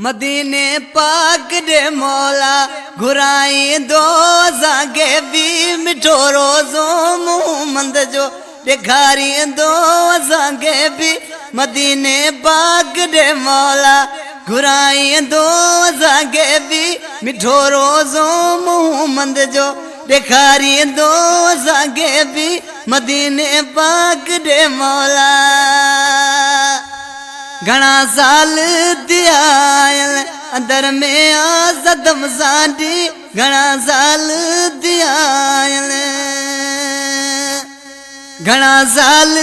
مديني پاڪ ڏي مولا گهرائيندو اسان کي به مٺو روزو محمد جو ڏيکاريندو اسان کي به مديني پاڪ ڏي مولا گهرائيندو اسان کي به مٺو روزو محمد جو ڏيکاريندو اسان کي به مديني پاڪ ڏي مولا. گهڻا سال ٿيا آيل اندر ۾ آ صدم سانڍي گهڻا سال ٿيا آيل گهڻا سال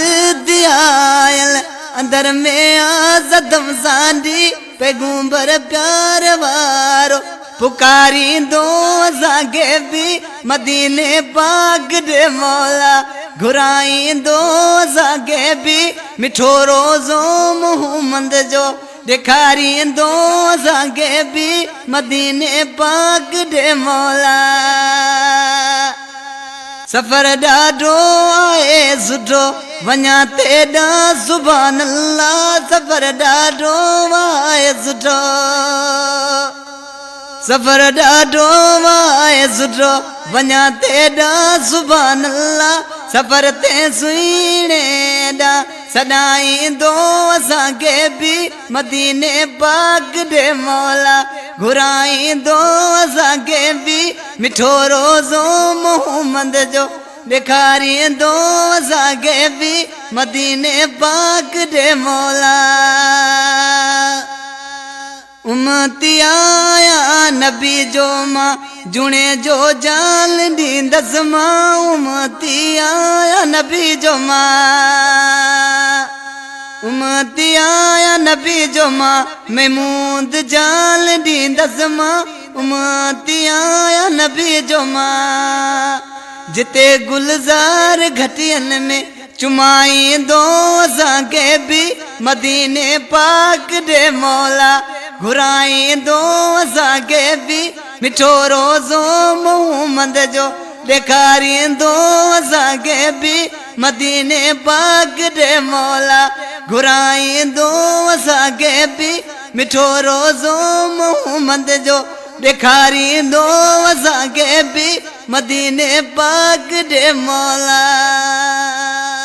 ٿيا آيل اندر ۾ آ صدم سانڍي پيغمبر پيار وارو پڪاريندو اسان کي به مديني پاڪ ڏي مولا گهرائيندو اسان کي به مٺو روزو محمد جو ڏيکاريندو اسان کي به مديني پاڪ ڏي مولا. سفر ڏاڍو آهي سٺو وڃان تيڏان سبحان الله سفر ڏاڍو آهي سٺو سفر ڏاڍو آهي سٺو وڃان تيڏان سبحان الله سفر تي سهڻي ڏان سڏائيندو اسان کي به مديني پاڪ ڏي مولا گهرائيندو اسان کي به مٺو روزو محمد جو ڏيکاريندو اسان کي به مديني پاڪ ڏي مولا. امتي آيا نبي جو مان جوڻي جو جال ڏيندس مان امتي آيا نبي جو مان امتي آيا نبي جو مان محمود جال ڏيندس مان امتي آيا نبي جو مان جتي گلزار گهٽين ۾ چمائيندو اسان کي به مديني پاڪ ڏي مولا گهرائيندو اسان کي به مٺو روزو محمد جو ڏيکاريندو اسان کي به مديني پاڪ ڏي مولا گهرائيندو اسان کي به مٺو روزو محمد جو ڏيکاريندو اسان کي به مديني پاڪ ڏي مولا.